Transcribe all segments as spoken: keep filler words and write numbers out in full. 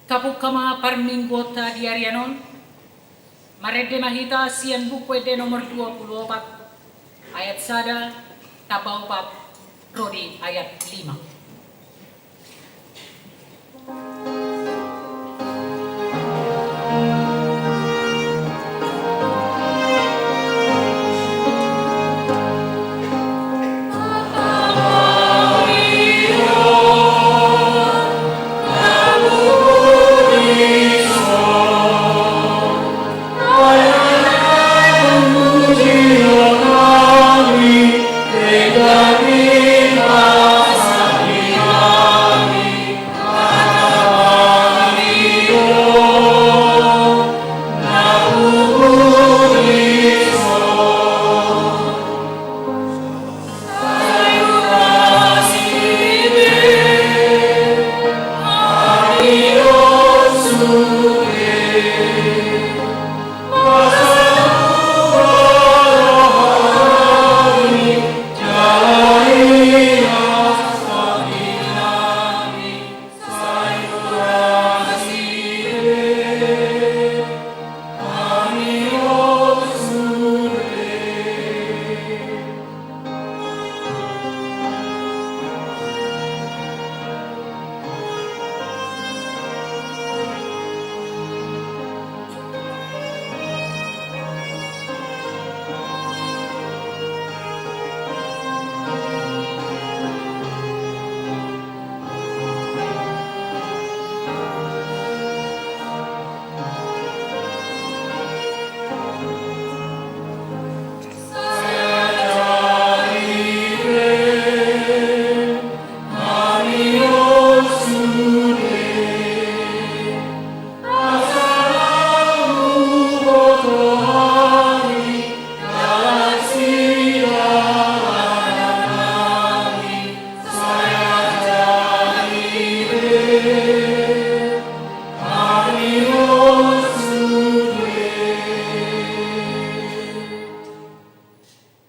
Tapungka ma parmingguonta di arian on. Marende ma hita sian Buku Ende nomor dua puluh opat, ayat sada, tamba opat, ro di ayat lima.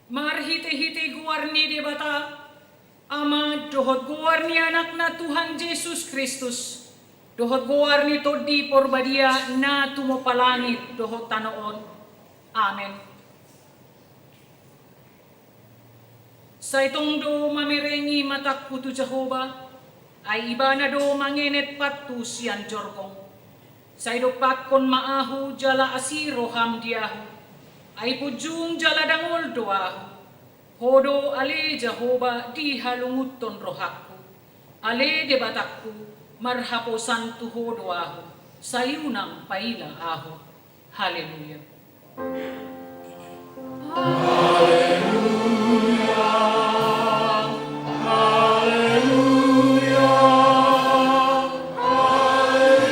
Marhitehite goar ni Debata, Ama, dohot goar ni Anakna Tuhan Jesus Kristus, dohot goar ni Tondi Porbadia na tumompa langit dohot tano on. Amen. Sai tong do mamerengi matangku tu Jahowa, ai Ibana do mangenet pathu sian jorgong. Sai dompakkon ma ahu jala asi roham di ahu, ai punjung jala dangol do ahu. Ho do ale Jahowa dihalungunhon rohangku. Ale Debatangku, marhaposan tu Ho do ahu, sai unang paila ahu. Haleluya. Haleluya. Haleluya. Haleluya.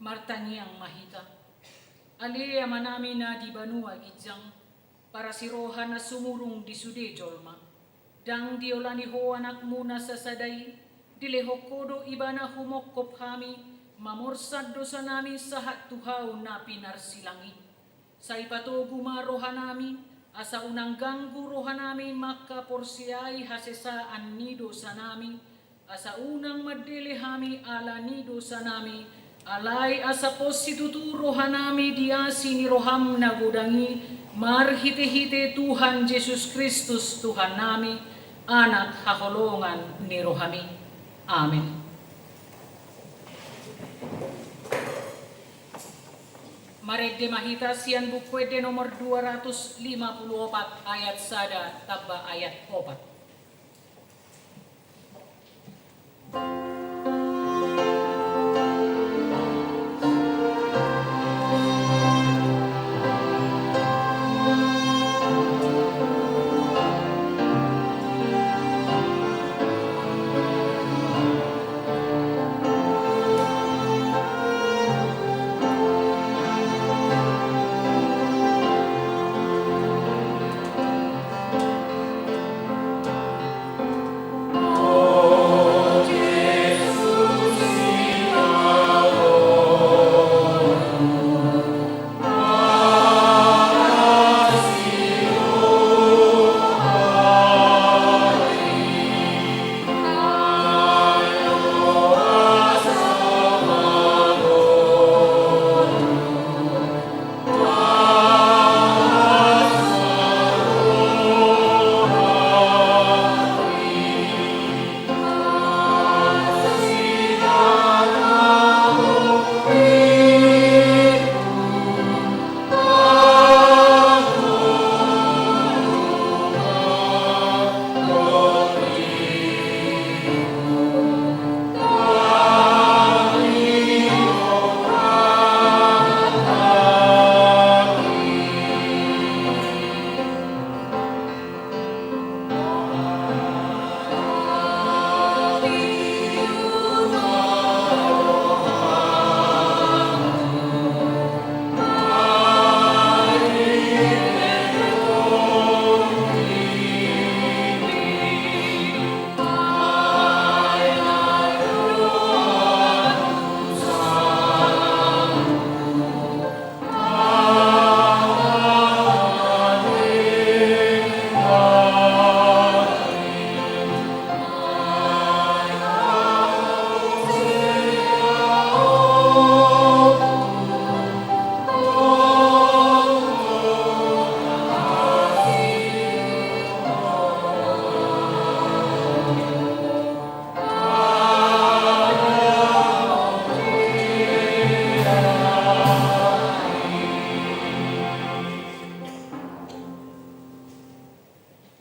Martangiang ma hita. Ale Amanami na di banua ginjang, parasi roha na sumurung di sude jolma. Ndang diolani Ho Anakmu na sasada i, dilehon Ho do Ibana humongkop hami, mamorsat dosanami sahat tu hau na pinarsilang i. Sai patogu ma rohanami, asa unang ganggu rohanami mangkaporseai hasesaan ni dosanami, asa unang mandele hami ala ni dosanami, alai asa pos situtu rohanami di asi ni roham na godang i, marhitehite Tuhan Jesus Kristus Tuhannami, Anak haholongan ni rohami. Amen. Marende ma hita sian Buku Ende nomor dua ratus lima puluh opat, ayat sada tamba ayat opat.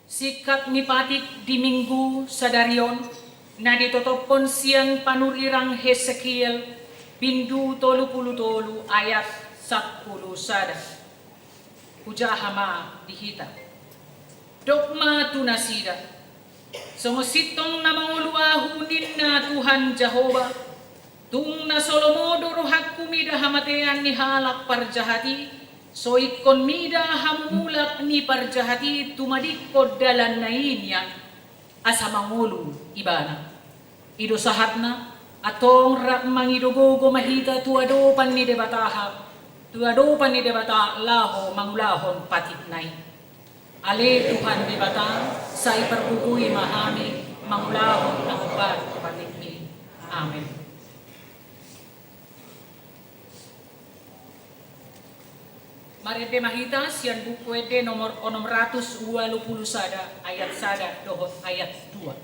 Singkat ni patik di Minggu sadari on, na ditotophon sian panurirang Hesekiel, bindu tolu pulu tolu ayat sampulu sada. Hujaha ma di hita. Dok ma tu nasida: Songon sintong na mangolu ahu, ninna Tuhan Jahowa, tung na so lomo do rohangku mida hamatean ni halak parjahat i, so ingkon mida hamumulak ni parjahat i tumadingkon dalanna i nian, asa mangolu ibana. I do sahatna, antong rap mangido gogo ma hita tu adopan ni Debata, tu adopan ni Debata laho mangulahon patikna i. Ale Tuhan Debata, sai pargogoi ma hami mangulahon na hombar tu patikmi. Amen. Marende ma hita sian Buku Ende nomor onom ratus ualu pulu sada, ayat sada dohot ayat dua.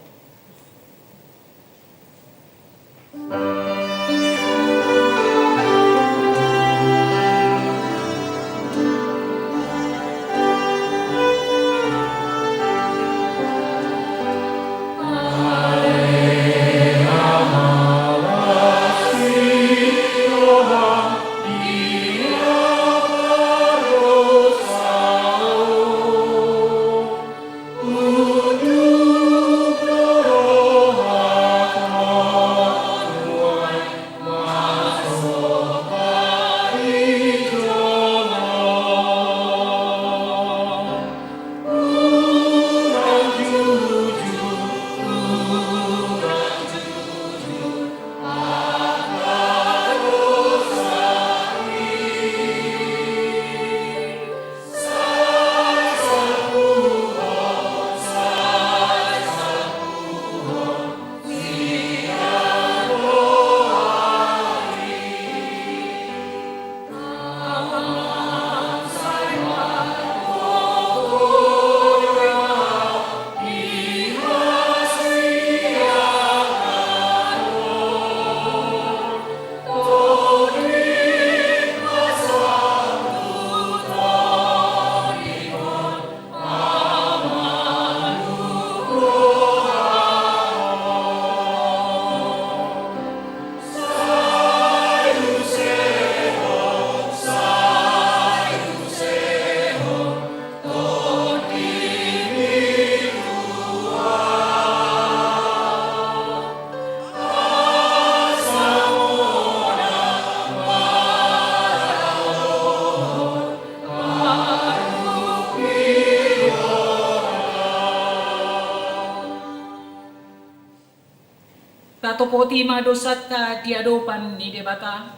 Tatopoti ma dosanta di adopan ni Debata,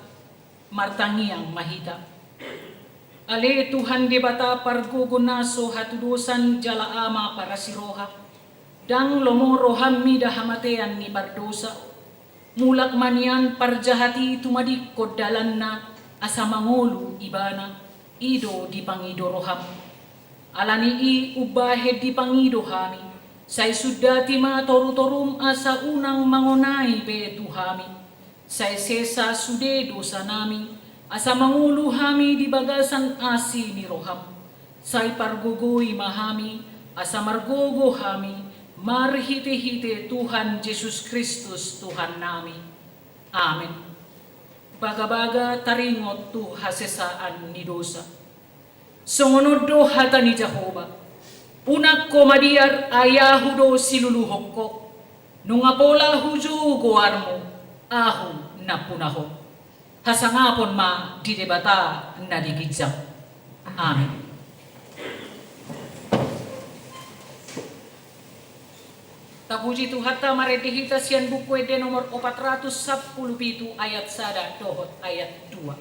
martangiang ma hita. Ale Tuhan Debata pargogo na so hatudosan jala Ama parasiroha, ndang lomo roham mida hamatean ni pardosa, mulak ma nian parjahat i tumadingkon dalanna asa mangolu ibana, i do dipangido roham. Ala ni i umbahen dipangido hami, sai sundati ma torutorum asa unang mangonai be tu hami. Sai sesa sude dosanami, asa mangolu hami di bagasan asi ni roham. Sai pargogoi ma hami, asa margogo hami, marhitehite Tuhan Jesus Kristus Tuhannami. Amen. Bagabaga taringot tu hasesaan ni dosa. Songon on do hata ni Jahowa: Unang ho mabiar, ai Ahu do siluluhon ho. Nunga pola hujou goarmu, Ahu nampuna ho. Hasangapon ma di Debata na di ginjang. Amen. Tapuji Tuhanta, marende hita sian Buku Ende nomor opat ratus sampulu pitu ayat sada dohot ayat dua.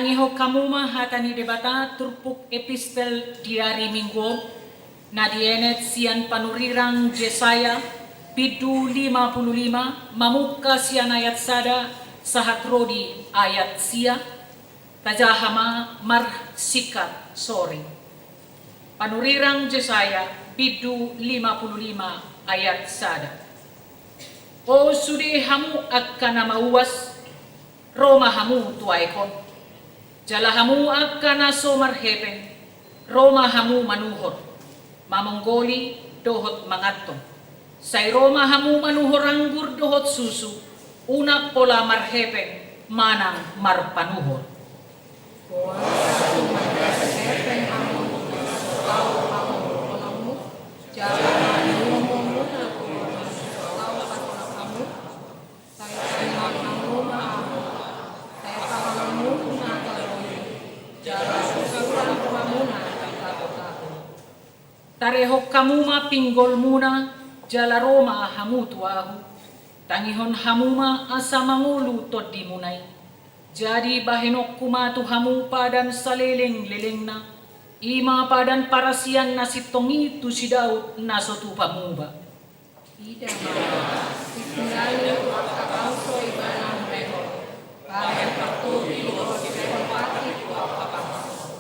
Tangihon hamu ma hata ni Debata turpuk epistel di ari Minggu on, na dienet sian panurirang Jesaya, bindu lima pulu lima, mamungka sian ayat sada sahat ro di ayat sia. Tajaha ma marsingkat, sorry. Panurirang Jesaya, bindu lima pulu lima ayat sada. O sude hamu angka na mauas, ro ma hamu tu aek on. Jala hamu angka na so marhepeng, ro ma hamu manuhor, mamonggoli dohot manganton. Sai ro ma hamu manuhor anggur dohot susu, unang pola marhepeng manang marpanuhor. Boasa tumanda sihepeng hamu, na so tau hamu, jala na niuhum hamu na so tau pasahat hamu? Sai tangihon hamu ma ahu, sai pahalang hamu na tadoli, jala susuran rohamuna di tabo-tabo. Tarehon hamu ma pinggolmuna, jala ro ma hamu tu ahu. Tangihon hamu ma asa mangolu tondimuna i. Jadi bahenonku ma tu hamu padan saleleng-lelengna, i ma padan parasian na sintong i tu si Daud na so tupa muba. Ida ma, sitindangni tu angka bangso ibana humehol, bahen partopi dohot sihehol pati tu angka bangso.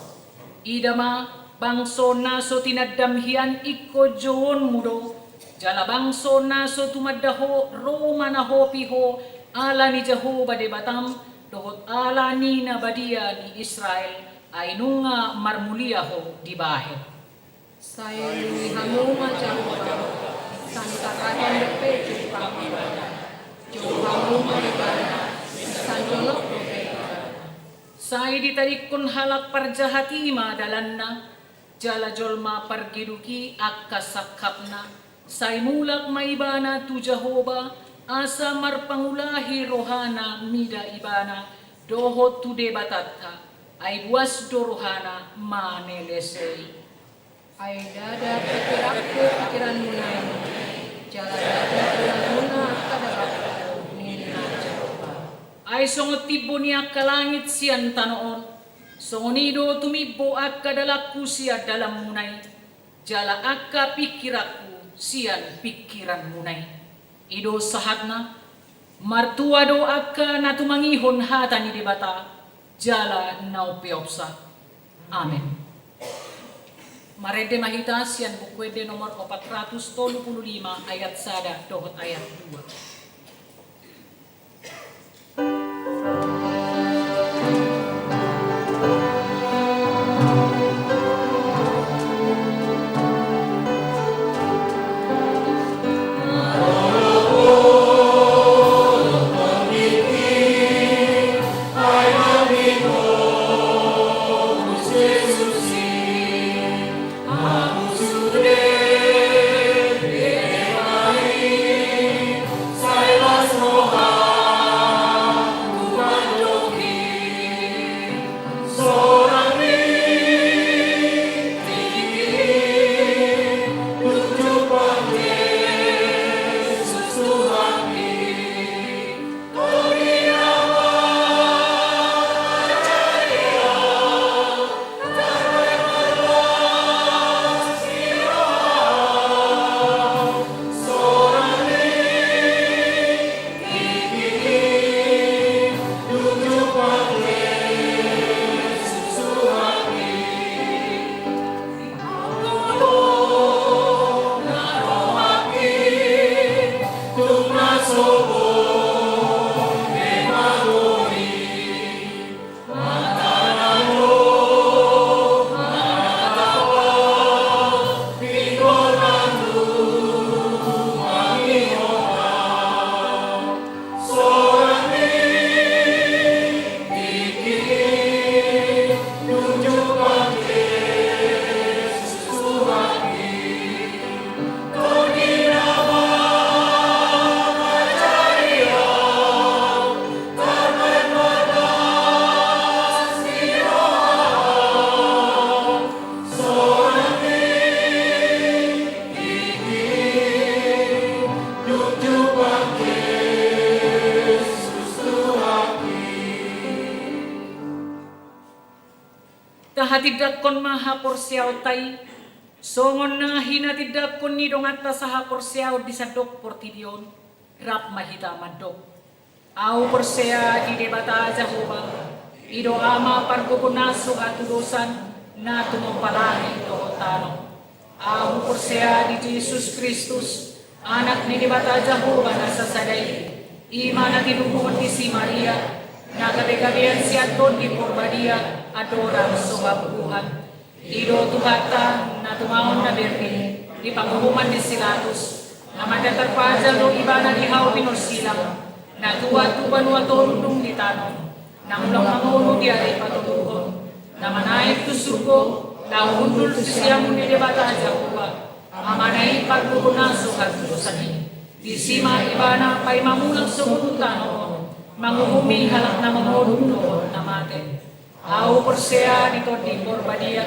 Ida ma, bangso na so tinandam hian ingkon jouonmu do, jala bangso na so tumanda ho ro manahopi ho ala ni Jahowa Debatam, dohot ala ni na badia ni Israel, ai nunga marmulia ho dibahen. Sai lui hamu ma Jahowa, santakaton dope jumpang ibana. Jou hamu ma ibana, sanjonok dope ibana. Sai ditadingkon halak parjahat i ma dalanna, jala jolma pargeduk i angka sangkapna. Sai mulak ma ibana tu Jahowa, asa marpangulahi rohana mida ibana, dohot tu Debatanta, ai buas do rohana manelesei. Ai ndada pingkiranku pingkiranmuna i, jala ndada dalanmuna angka dalanku, ninna Jahowa. Ai songon timbo ni angka langit sian tano on, songon i do tumimbo angka dalanku sian dalanmuna i, jala angka pingkiranku sian pingkiranmuna i. I do sahatna. Martua do angka na tumangihon hata ni Debata, jala na umpeopsa. Amen. Marende ma hita sian Buku Ende nomor opat ratus tolu pulu lima ayat sada dohot ayat dua. Tahatindangkon ma haporseaonta i, songon na hinatindangkon ni donganta sahaporseaon di sandok portibi on, rap ma hita mandok. Ahu porsea di Debata Jahowa, i do Ama pargogo na so hatudosan, na tumompa langit dohot tano. Ahu porsea di Jesus Kristus, Anak ni Debata Jahowa na sasada i, i ma na tinubuhon ni si Maria, na gabegabean sian Tondi Porbadia, andorang so habubuhan. I do Tuhanta, na tumaon na berni, di panguhuman ni si Latus, na mandatar paja do ibana di hau pinorsilang, na tuat tu banua toru dung di tano, na mulak mangolu di ari patoluhon, na manaek tu surgo, laho hundul tu siamun ni Debata Jahowa, Amana i pargogo na so hatudosan i. Disi ma ibana paima mulak sogot tu tano on, manguhumi halak na mangolu dohot na mate. Ahu porsea di Tondi Porbadia,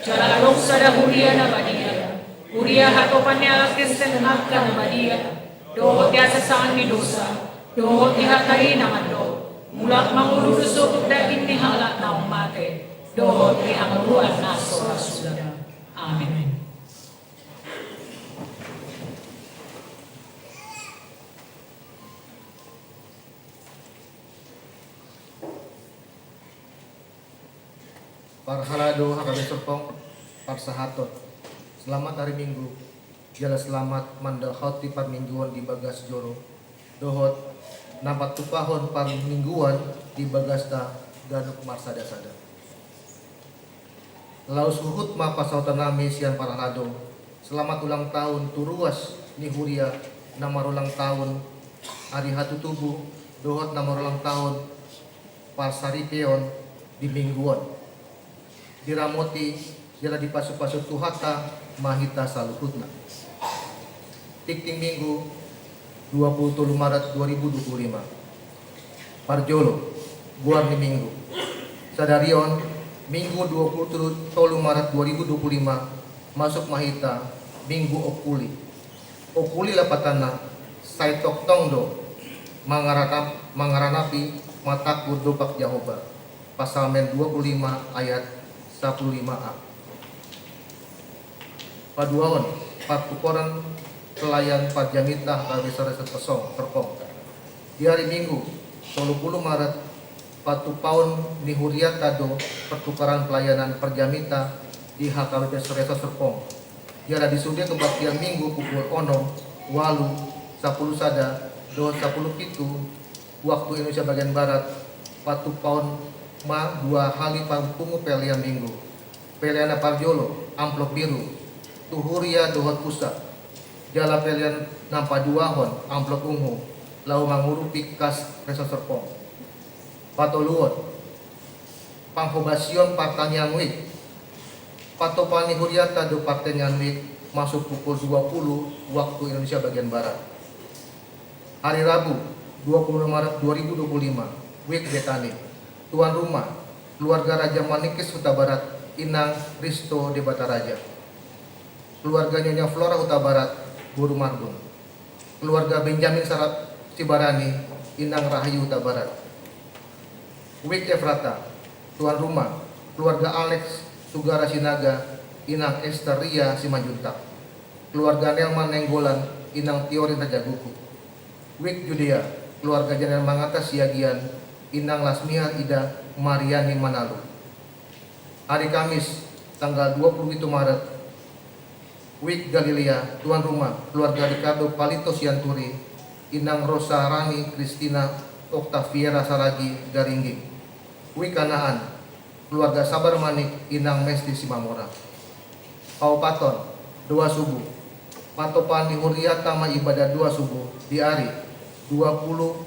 jala adong sada huria na badia, huria hatopan ni halak Kristen angka na badia, dohot di hasesaan ni dosa, dohot di hata i na mandok, mulak mangolu do sogot daging ni halak naung mate, dohot di hangoluan na so ra suda. Amen. Parhalado, H K B P Serpong, parsahaton. Selamat hari Minggu. Jala selamat mandalhoti parmingguon di bagas joro, dohot na patupahon parmingguon di bagasta ganup marsadasada. Laos huhut ma pasahaton nami sian parhalado, selamat ulang tahun tu ruas ni huria na marulang tahun ari hatutubu, dohot na marulang tahun parsaripeon di minggu on. Diramoti jala dipasupasu Tuhanta ma hita saluhutna. Tingting Minggu, dua puluh tolu Maret dua ribu dua puluh lima. Parjolo, goar ni Minggu. Sadari on, Minggu dua puluh tolu Maret dua ribu dua puluh lima, masuk ma hita Minggu Okuli. Okuli lapatanna, sai tongtong do mangaranap-, mangaranapi ma tangku dompak Jahowa. Psalmen dua puluh lima ayat sapuluh lima a. Paduahon, partukoran pelayan parjamita H K B P Serpong, Serpong. Di ari Minggu, tolu puluh Maret, patupaon ni huriata do partukoran pelayanan parjamita di H K B P Serpong. Jala di sude kebaktian Minggu pukul onom, ualu, sapuluh sada, dohot sapuluh pitu, waktu Indonesia bagian Barat, patupaon ma dua hali pampungu pelean Minggu. Pelean na parjolo, amplop biru, tu huria dohot pusat. Jala pelean na paduahon, amplop ungu, laho mangurupi kas Resort Serpong. Patoluhon, panghobasion partangiang wijk. Patupaon ni huriata do partangiang wijk masuk pukul dua puluh waktu Indonesia bagian Barat. Hari Rabu, dua puluh Maret dua ribu dua puluh lima, Wijk Betani. Tuan rumah, keluarga Raja Manikis Hutabarat, Inang Risto Debataraja. Keluarga Nyonya Flora Hutabarat, Boru Marbun. Keluarga Benjamin Sara-, Sibarani, Inang Rahayu Hutabarat. Wijk Efrata, tuan rumah, keluarga Alex Sugara Sinaga, Inang Ester Ria Simanjuntak. Keluarga Nelman Nainggolan, Inang Tiorin Rajaguku. Wijk Judea, keluarga Janel Mangata Siagian, Inang Lasmihar Ida Mariani Manalu. Hari Kamis, tanggal dua puluh pitu Maret, Wijk Galilea, tuan rumah, keluarga Ricardo Palito Sianturi, Inang Rosa Rani Kristina Oktaviera Saragi Garingging. Wijk Kanaan, keluarga Sabar Manik, Inang Mesti Simamora. Paopathon, doa subuh. Patupaon ni huriata ma ibadah doa subuh di ari dua puluh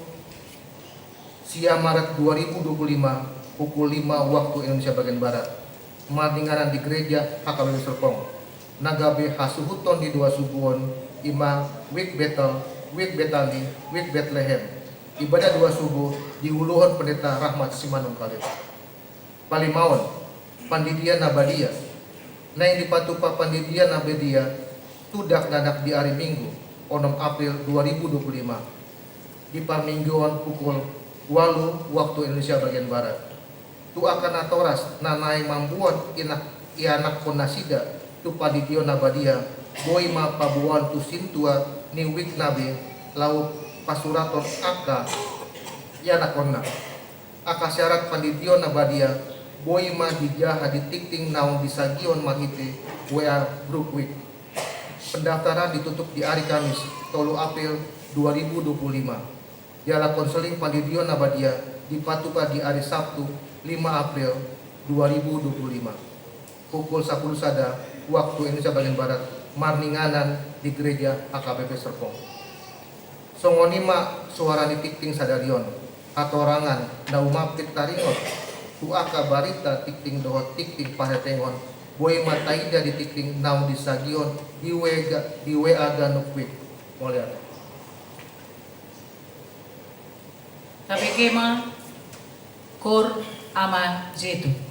sia Maret dua ribu dua puluh lima, pukul lima waktu Indonesia bagian Barat. Mardinganan di gereja H K B P Serpong. Na gabe hasuhuton ni doa subuh on i ma Wijk Betel, Wijk Betani, Wijk Betlehem. Ibadah doa subuh diuluhon Pendeta Rahmat Simanungkalit. Palimaon, pandidian na badia. Naeng dipatupa pandidian na badia tu dakdanak di ari Minggu, onom April dua ribu dua puluh lima, di parmingguon pukul ualu waktu Indonesia bagian Barat. tu angka natoras na naeng mamboan ianakkonnasida tu pandidion na badia, boi ma paboaon tu sintua ni wijk na be laho pasurathon angka ianakkonna. Angka syarat pandidion na badia boi ma dijaha di tingting naung disagihon marhite W A grup wijk. Pendaftaran ditutup di ari Kamis, tolu April dua ribu dua puluh lima. Jala konseling pandidion na badia dipatupa di ari Sabtu, lima April dua ribu dua puluh lima, pukul sapuluh sada waktu Indonesia bagian Barat, marninganan di Gereja H K B P Serpong. Songon i ma suara ni tingting sadari on. Hatorangan na umampir taringot tu angka barita tingting dohot tingting parhetengon boi ma taida di tingting naung disagihon di W A ga-, di W A ganup wijk. Mauliate. Tabege ma, Koor Ama Jetu.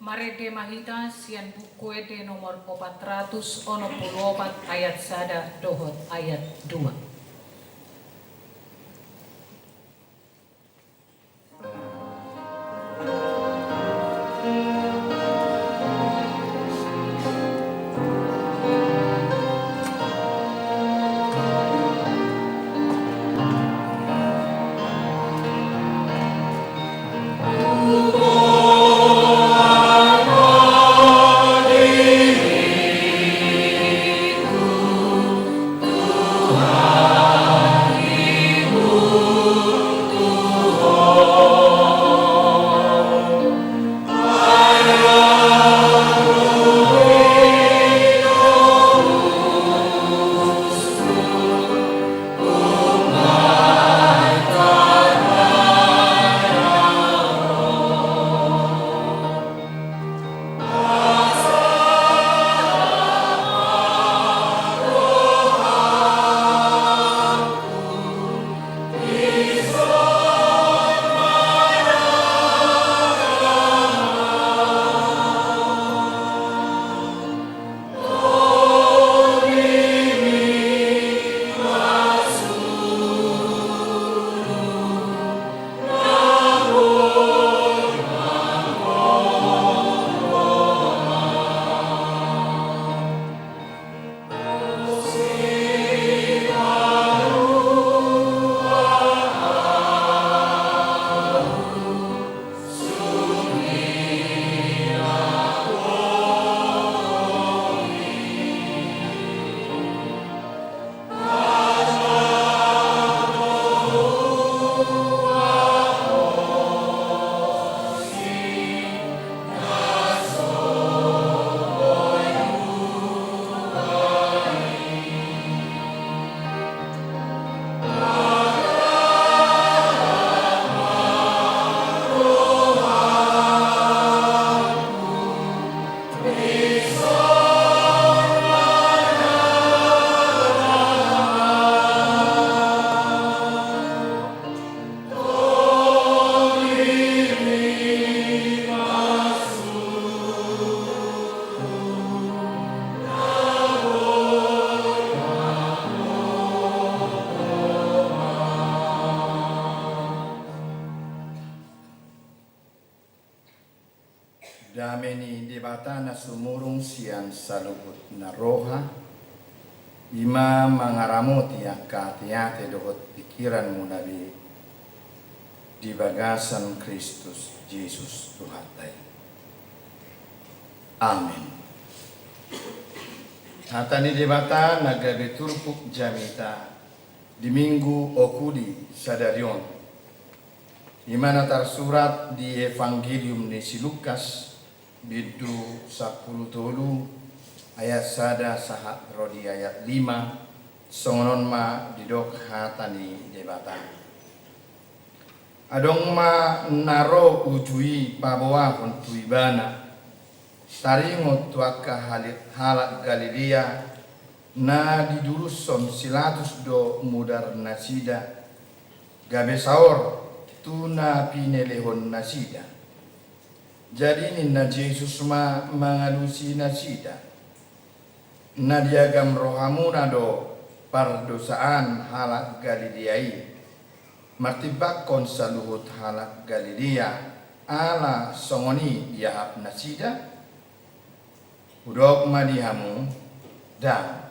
Marende ma hita sian Buku Ende nomor opat ratus onom pulu opat, ayat sada dohot ayat dua. Dame ni Debata na sumurung sian saluhut na roha, i ma mangaramoti angka ateate dohot pingkiranmuna be di bagasan Kristus Jesus Tuhanta i. Amen. Hata ni Debata na gabe turpuk jamita di Minggu Okuli sadari on, i ma na tarsurat di Evangelium ni si Lukas, bindu sampulu tolu, ayat sada sahat ro di ayat lima. Songon on ma didok hata ni Debata. Adong ma na ro uju i paboahon tu ibana, taringot tu angka hali-, halak Galilea, na didurushon si Pilatus do mudarnasida, gabe saor tu na pinelehonnasida. Jadi ninna Jesus ma mangalusi nasida: Na diagam rohamuna do pardosaan halak Galilea i, martimbangkon saluhut halak Galilea, ala songon i diahap nasida? Hudok ma di hamu, ndang.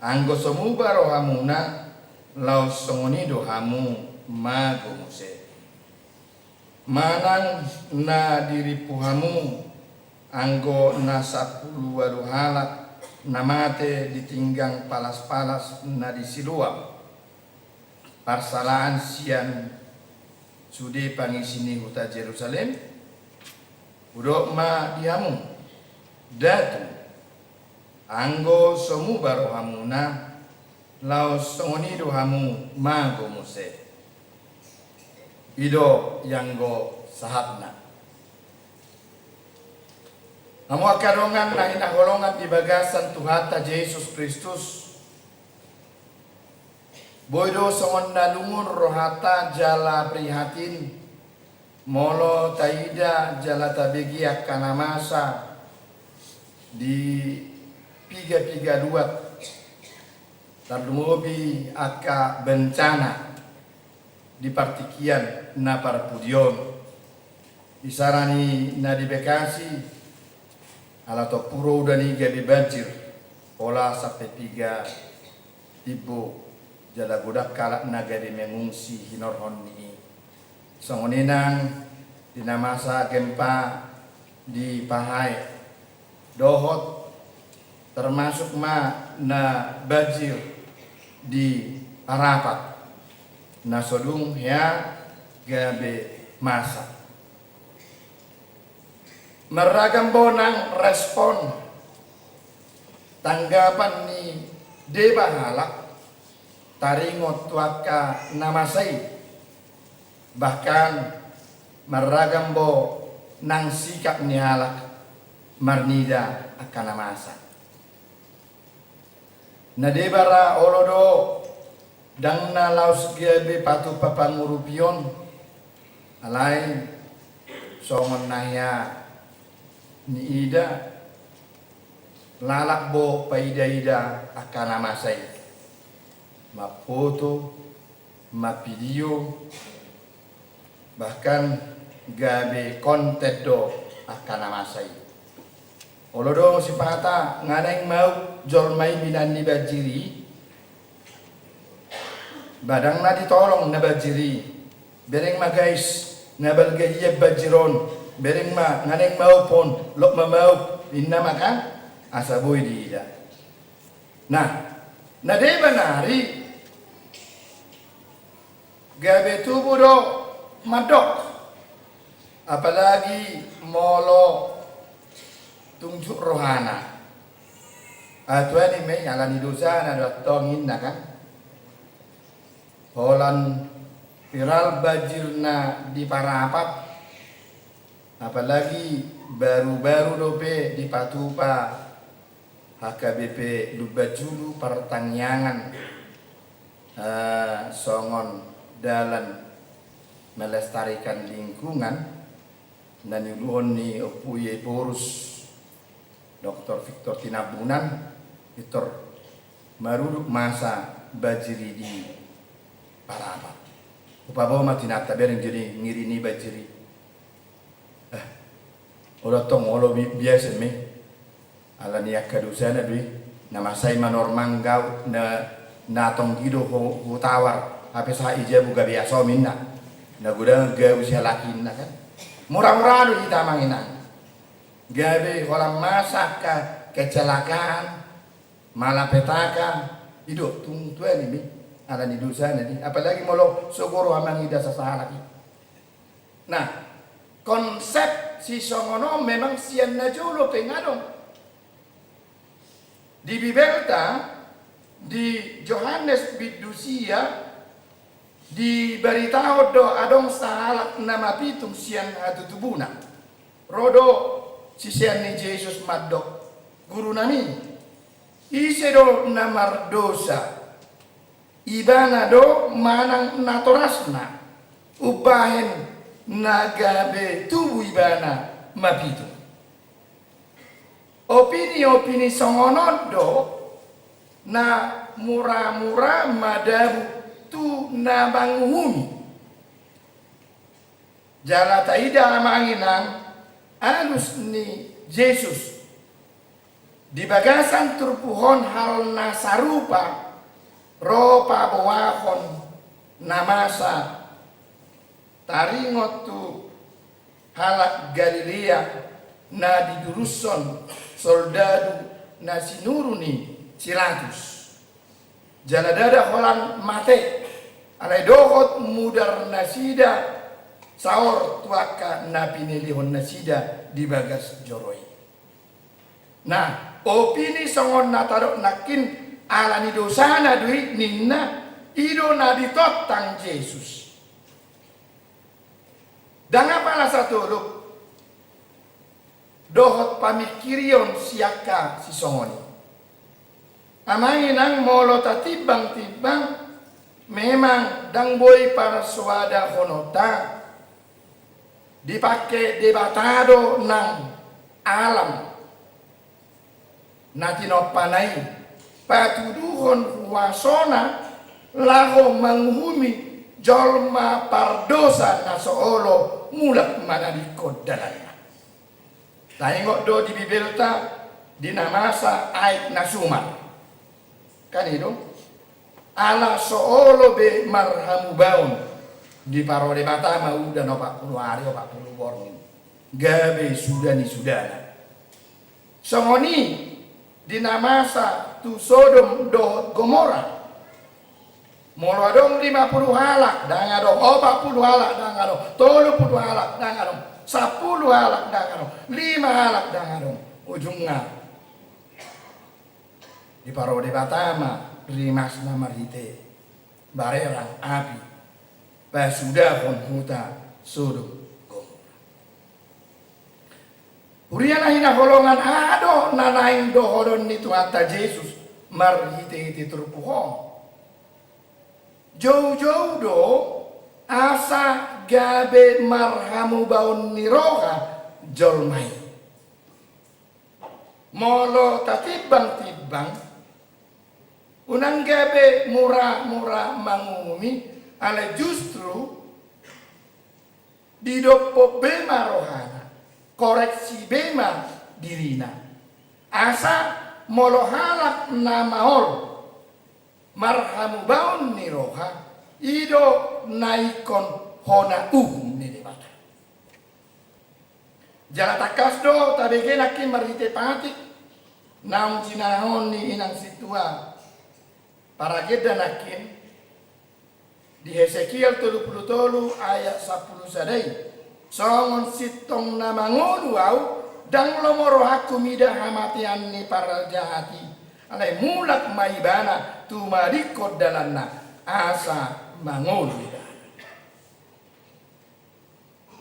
Anggo so muba rohamuna, laos songon i do hamu mago muse. Manang na dirimpu hamu, anggo na sampulu ualu halak na mate di pinggan palas-palas na di Siloam, parsalaan sian sude pangisi ni huta Jerusalem? Hudok ma di hamu, ndang tutu. Anggo so muba rohamuna, laos songon i do hamu mago muse. I do ianggo sahatna. Hamu angka dongan na hinaholongan di bagasan Tuhanta Jesus Kristus, boi do songon na lungun rohanta jala prihatin, Molo taida jala tabege angka na masa di piga-piga luat, tarlumobi angka bencana di partingkian na parpudi on, isarani na di Bekasi, ala tompu ro udan i gabe banjir, pola sampe piga timbo jala godang halak na gabe mengungsi hinorhon ni i. Songon i nang di na masa gempa di Pahae, dohot termasuk ma na banjir di Parapat, na so dung hea gabe masa. Marragam bo nang respon, tanggapan ni deba halak taringot tu angka na masa i. Bahkan marragam bo nang sikap ni halak marnida angka na masa. Na deba ra olo do, ndang na laos gabe patupa pangurupion, alai songon na hea niida, lalap bo paida-ida angka na masa i, mamfoto, mapidio, bahkan gabe konten do angka na masa i. Olo do sipata nga naeng maup jolma i minan ni banjir i, ba ndang na ditolong na banjir i. Bereng ma guys, nga balga hian banjir on, bereng ma, nga naeng maup on, lot ma maup, ninna ma kan, asa boi diida. Nah, na deba nari gabe tubu do mandok, apalagi molo tung jut rohana. Aha tuani ma i, alani dosana do antong ninna kan. Holan viral banjirna di Parapat, apalagi baru-baru dope dipatupa H K B P Lumbanjulu partangiangan, eh, songon dalan melestarikan lingkungan, na niuluhon ni Ompu Yai Borus, Doktor Victor Tinambunan, Victor, marudut masa banjir i di Parapat. Hupaboa ma tinanta bereng jadi ngiri ni banjir i. Eh, olo tong, olo bi-, biasa ma i. Alani angka dosana do i, na masa i manormang gaut, na, na tonggi do hu-, hutawar, hape sahat i jabu gabe asom ninna. Na godang gabe sialakinna kan. Mura-mura do hita manginang. Gabe holan masa angka kecelakaan, malapetaka, i do tung tuani ma i, alani dosana do i. Apalagi molo sogo roha mangida sasahalak i. Nah, konsep sisongon on memang sian na jolo pe nga adong. Di Bibelta, di Johannes bindu sia, dibaritahon do adong sahalak na mapitung sian hatutubuna. Ro do sisean ni Jesus mandok, Gurunami, ise do na mardosa? Ibana do manang natorasna, umbahen na gabe tubu ibana mapitung? Opini-opini songon on do na mura-mura madabu tu na manguhumi. Jala taida amang inang alus ni Jesus. Di bagasan turpuk on hal na sarupa ro paboahon na masa taringot tu halak Galilea na didurushon soldadu na sinuru ni si Pilatus. Jala ndada holan mate, alai dohot mudar nasida saor tu angka na pinelehon nasida di bagas joro i. Nah, opini songon na tadok nangkin, alani dosana do i ninna, i do na ditontang Jesus. Ndang apala satolop dohot pamingkirion sian angka sisongon i. Amang inang, molo tatimbang-timbang, memang ndang boi parsoadahononta Dipangke Debata do nang alam na tinompana i patuduhon huasona laho manguhumi jolma pardosa na so olo mulak manadingkon dalanna. Taingot do di Bibelta di na masa aek na sumar. Kan i do, ala so olo be marhamubaon, diparo Debata ma udan opat pulu ari opat pulu borngin gabe suda ni sudana. Songon i di na masa tu Sodom dohot Gomora. Molo adong lima pulu halak, ndang adong, opat pulu halak, ndang adong, tolu pulu halak, ndang adong, sampulu halak, ndang adong, lima halak, ndang adong. Ujungna diparo Debata ma rimasna marhite barerang api pasudahon huta Sodom Gomora. Huria na hinaholongan, aha do na naeng dohonon ni Tuhanta Jesus marhitehite turpuk on? Joujou do asa gabe marhamubaon ni roha jolma i. Molo tatimbangtimbang, unang gabe muramura manguhumi, alai justru didophon be ma rohana, koreksi be ma dirina. Asa molo halak na maol marhamubaon ni roha, i do na ingkon hona uhum ni Debata. Jala tangkas do tabege nangkin marhite patik naung jinahahon ni inang sintua paragenda nangkin di Hesekiel tolu pulu tolu ayat sampulu sada i: Songon sintong na mangolu Ahu, ndang lomo rohangku mida hamatean ni parjahat i, alai mulak ma ibana tumadingkon dalanna, asa mangolu ibana.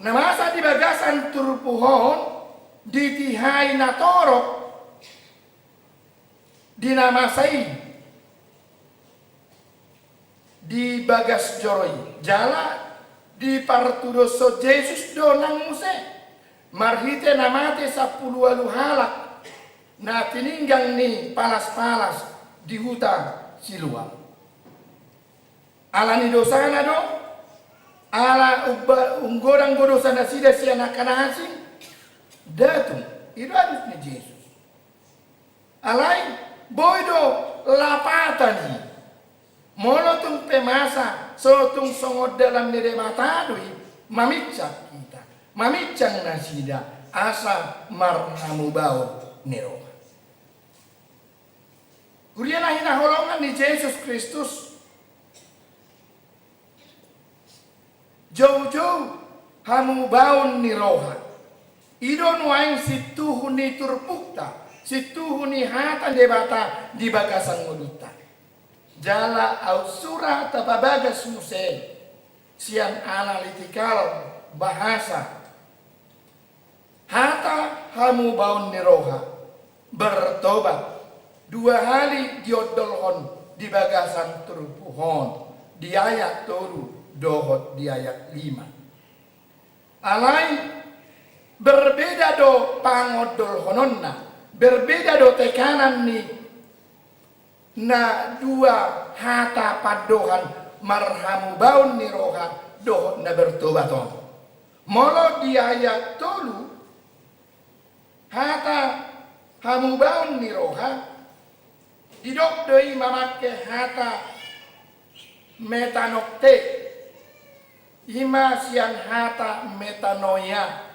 Na masa di bagasan turpuk on ditihai na torop di na masa i di bagas joro i, jala dipartudoshon Jesus do nang muse marhite na mate sampulu ualu halak na tininggang ni palas-palas di huta Siloam. Ala ni dosana do, ala umba-, unggodang do dosa nasida sian angka na asing, ndang tung, i do alus ni Jesus. Alai boi do lapatan i. Molo tung pe masa so tung songon dalan ni Debata do i, maminsang hita, maminsang nasida asa marhamubaon ni roha. Huria na hinaholongan ni Jesus Kristus, joujou hamubaon ni roha, i do nuaeng sintuhu ni turpukta, sintuhu ni hata ni Debata di bagasan ngolunta. Jala aut sura tapabagas muse sian analitikal bahasa. Hata hamubaon ni roha, bertobat, dua hali diondolhon di bagasan turpuk on, di ayat tolu dohot di ayat lima. Alai berbeda do pangondolhononna, berbeda do tekanan ni na dua hata pandohan marhamubaon ni roha dohot na bertobat on. Molo di ayat tolu, hata hamubaon ni roha, didok do i mamangke hata metanote, i ma sian hata metanoia,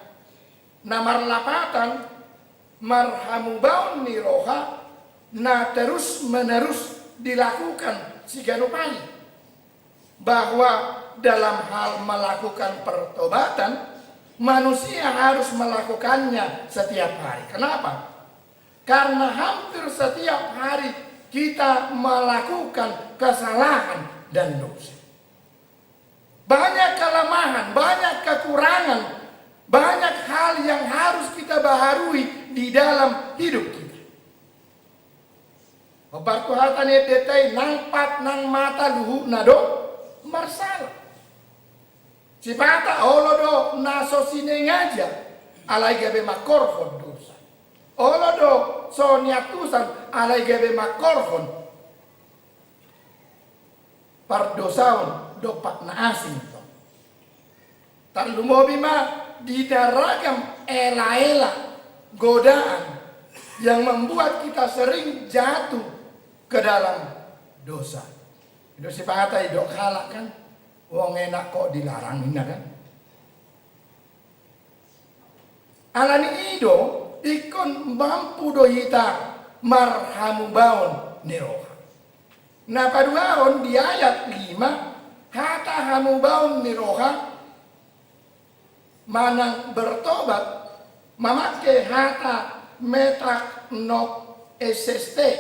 na marlapatan marhamubaon ni roha na terus menerus dilakukan siganup ari. Bahwa dalam hal melakukan pertobatan, manusia harus melakukannya setiap hari. Kenapa? Karena hampir setiap hari kita melakukan kesalahan dan dosa. Banyak kelemahan, banyak kekurangan, banyak hal yang harus kita baharui di dalam hidup kita. Hombar tu hata ni endenta i, nang pat nang mata luhutna do marsala. Sipata olo do na so sineng Sengaja, alai gabe mangkorhon dosa. Olo do so niantusan, alai gabe mangkorhon pardosaon dompak na asing. Tarlumobi ma di na ragam ela-ela, godaan yang membuat kita sering jatuh ke dalam dosa. Itu sipata didok halak kan, wong enak kok dilarang, ninna kan. Alani i do, ingkon mampu do hita marhamubaon ni roha. Na paduahon di ayat lima, hata hamubaon ni roha manang bertobat mamangke hata metanouseste.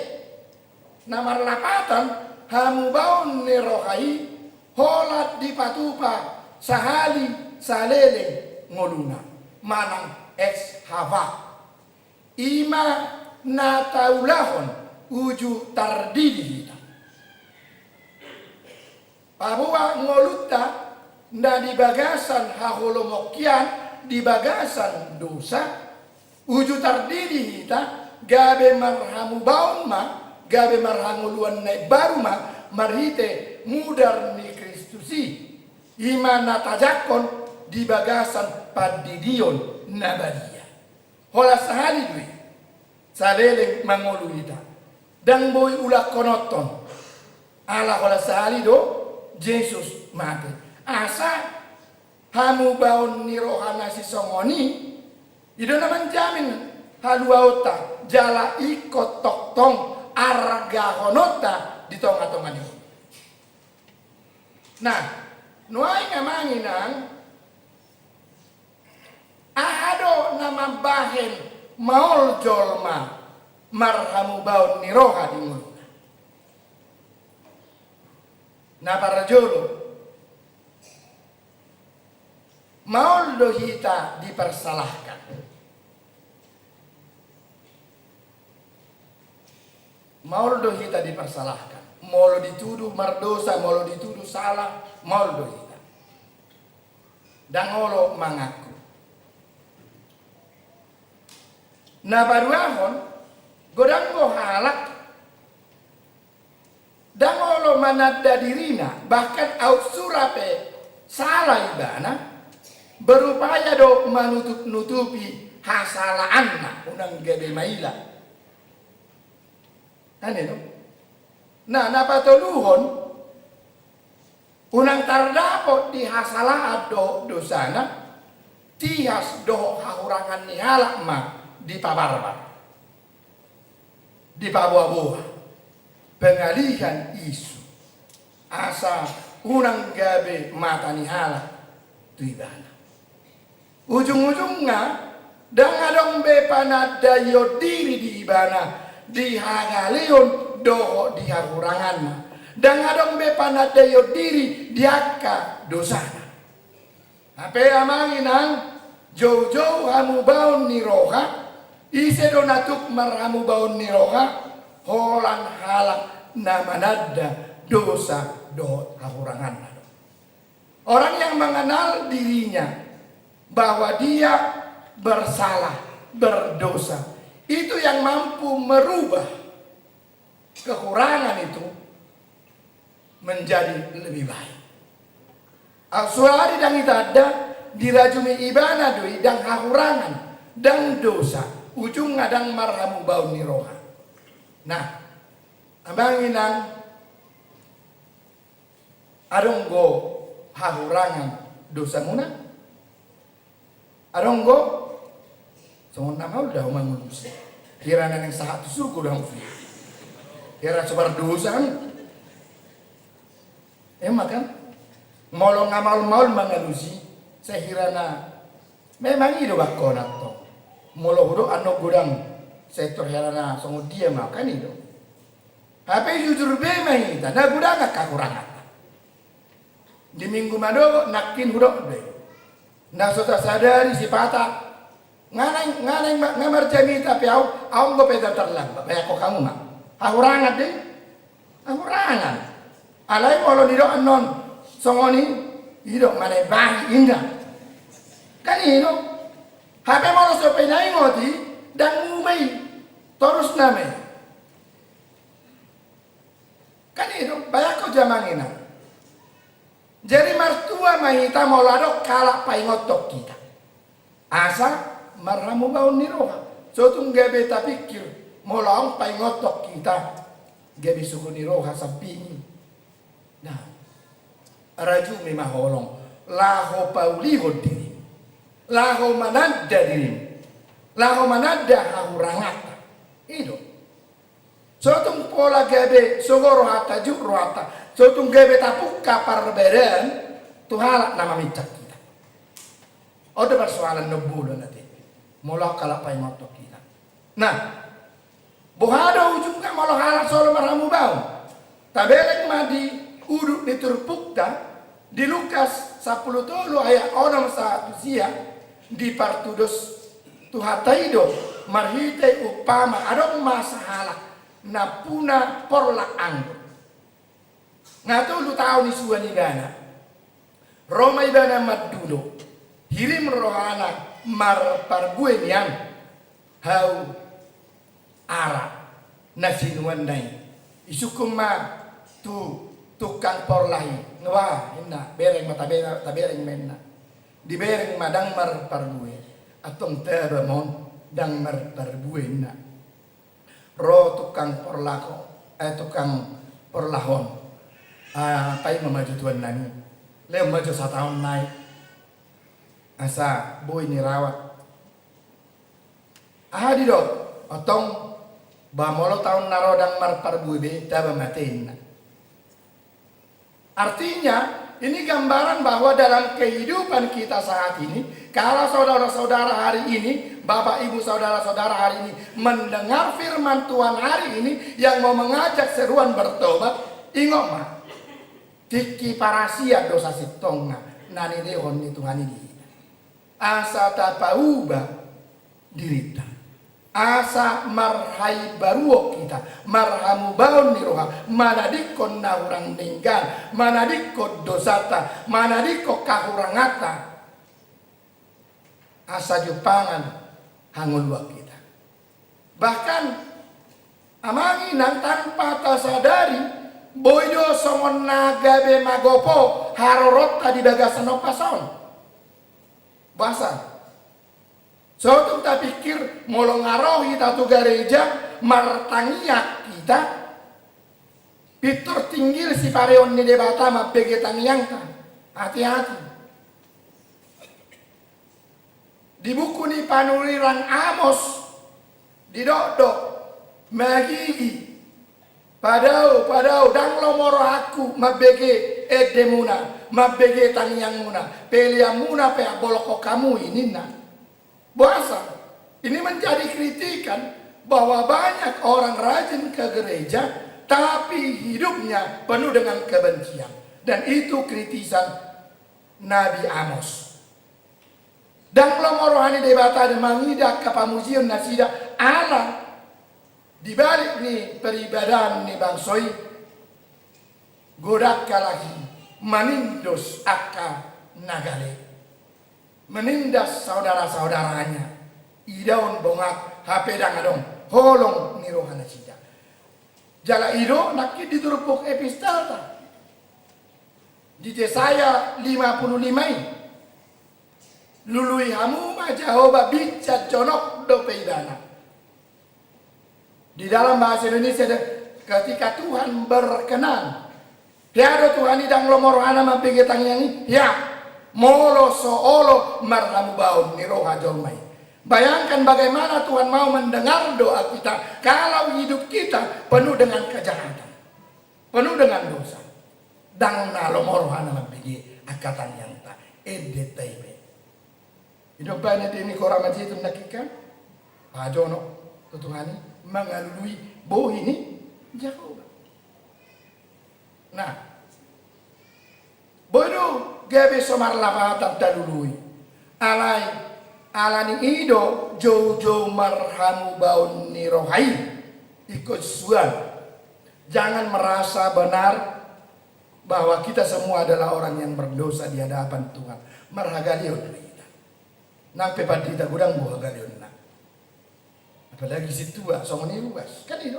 Na marlapatan, hamubaon ni roha i holan dipatupa sahali saleleng ngoluna, manang ex hava. I ma na taulahon uju tardidi hita. Paboa ngolunta na di bagasan haholomongkian, di bagasan dosa, uju tardidi hita, gabe marhamubaon ma, gabe marhangoluan na imbaru ma, marhite mudar ni Kristus i. I ma na tajangkon di bagasan pandidion na badia. Holan sahali do i saleleng mangolu hita. Ndang boi ulahononhon. Ala holan sahali do Jesus mate. Asa hamubaon ni roha na sisongon i, i do na manjamin haluaonta jala ingkon tongtong argahononta di tonga-tonga ni ngolu. Nah, nuaeng amang inang, aha do na mambahen maol jolma marhamubaon ni roha di ngoluna? Na parjolo, maol do hita dipersalahkan. Maol do hita dipersalahkan. Molo dituduh mardosa, molo dituduh salah, maol do hita. Ndang olo mangaku. Na paduahon, godang do halak ndang olo mananda dirina, bahkan aut sura pe sala ibana, berupaya do manutup-nutupi hasalaanna, unang gabe maila. Kan i do? Nah, na patoluhon, unang tardapot di hasalaan dohot dosana tias dohot hahurangan ni halak ma dipabarbar, dipaboa-boa, pengalihan isu, asa unang gabe mata ni halak tu ibana. Ujung-ujungna, ndang adong be panandaion diri di ibana di hagaleon dohot di hahuranganna. Ndang adong be panandaion diri di angka dosana. Hape amang inang, joujou hamubaon ni roha, ise do na tuk marhamubaon ni roha, holan halak na mananda dosa dohot hahuranganna do. Orang yang mengenal dirinya bahwa dia bersalah, berdosa, itu yang mampu merubah kekurangan itu menjadi lebih baik. Aut suari ndang itanda, dirajumi ibana do i ndang hahurangan, ndang dosa, ujungna ndang marhamubaon ni roha. Nah, amang inang, adong do hahurangan dosamuna? Adong do? Songon na maol do ahu mangalusi. Hira na naeng sahat tu surgo do ahu. Hira so mardosa ahu. Emma kan? Molo nga maol-maol mangalusi, sai hira na memang i do bangkona tong. Molo hudok annon godang, sai tor hira na songon dia ma kan i do. Hape jujur be ma hita, na godang angka hahurangan. Di minggu madongan nangkin hudok do i. Na so tasadari sipata, nga naeng, nga naeng ma-, nga marjamita pe ahu, ahu anggo pe ndang tarlambat, baen hamu ma. Hahurangan do i. Hahurangan. Alai molo didok annon songon i, i do manaembahi inna. Kan i do. Hape molo so pinaingot i, ndang muba i, torus nama i. Kan i do, bayangko jo amang inang. Jadi martua ma hita molo adong halak paingothon hita asa marhamubaon ni roha. So tung gabe tapikir molo adong paingothon hita gabe sogo ni roha sambing i. Nah, rajumi ma holong laho paulihon dirimu, laho mananda dirimu, laho mananda hahuranganta. I do. So tung pola gabe sogo rohanta, jut rohanta, so tung gabe tapungka parbadaan tu halak na maminsang hita. On do persoalan na bolon ate. Molo halak paingothon hita. Nah, boha do ujungna molo halak so olo marhamubaon? Tabereng ma di udut ni turpukta, di Lukas sampulu tolu ayat onom sahat tu sia, dipartudos Tuhanta i do marhite umpama, adong ma sahalak nampuna porlak anggur. Nga tolu taon i suan ibana. Ro ma ibana mandudo. Hirim rohana marparbue nian hau ara na sinuanna i. Isungkun ma tu tukang porlak i. Nga ba, inna, bereng ma tabe-, tabereng ma inna. Dibereng ma ndang marparbue. Antong taba ma on ndang marparbue inna. Ro tukang porlak on, eh, tukang porlak on. Ah, paima ma jo tuannami. Lehon ma jo sataon nai. Asa boi ni rawat. Aha didok? Antong ba molo taon na ro ndang marparbue be, taba ma ate inna. Artinya, ini gambaran bahwa dalam kehidupan kita saat ini, kalau saudara-saudara hari ini, bapak ibu saudara-saudara hari ini mendengar firman Tuhan hari ini yang mau mengajak seruan bertobat, ingot ma, tingki parasian dosa sintongna na nilehon ni Tuhan i di hita. Asa tapauba dirinta. Asa marhaimbaruon hita, marhamubaon ni roha, manadingkon na hurang denggan, manadingkon dosanta, manadingkon hahuranganta. Asa jumpangan hangoluan hita. Bahkan, amang inang, tanpa tasadari, boi do songon na gabe magopo haroronta di bagasan ompas on. Boasa? So tung tapikir, molo nga ro hita tu gareja, martangiang hita, pintor tinggil sipareon ni Debata mambege tangiangta. Hati-hati. Di buku ni panurirang Amos, didok do, magigi, padao, padao, ndang lomo rohangku mambege endemuna, mambege tangiangmuna, peleanmuna pe ambolongkon hamu i ninna. Boasa? Ini menjadi kritikan bahwa banyak orang rajin ke gereja, tapi hidupnya penuh dengan kebencian. Dan itu kritisan Nabi Amos. Ndang lomo roha ni Debata do mangida angka pamujion nasida ala di balik ni peribadahan ni bangso i, godang halak i manindos angka na gale, menindas saudara-saudaranya, idaon bongak hape ndang adong holong ni roha nasida. Jala i do nangkin di turpuk epistelta di Jesaya lima puluh lima i. Lului hamu ma Jahowa, binsan jonok dope ibana. Di dalam bahasa Indonesia ada, ketika Tuhan berkenan. Hea do Tuhan i ndang lomo rohana mambege tangiang i? Hea, molo so olo marhamubaon ni roha jolma i. Bayangkan bagaimana Tuhan mau mendengar doa kita kalau hidup kita penuh dengan kejahatan, penuh dengan dosa. Ndang na lomo rohana mambege angka tangiangta, endenta i pe. I do umbahen ende ni Korama Jetun nangkin kan? Pajonok tu Tuhan i, mangalului bohi ni Jahowa. Nah, boi do gabe so marlapatan talului. Alai, ala ni i do joujou marhamubaon ni roha i ingkon suan. Jangan merasa benar bahwa kita semua adalah orang yang berdosa di hadapan Tuhan. Marhagaleon do hita. Nang pe pandita godang do hagaleonna. Apalagi sintua songon i ruas. Kan i do.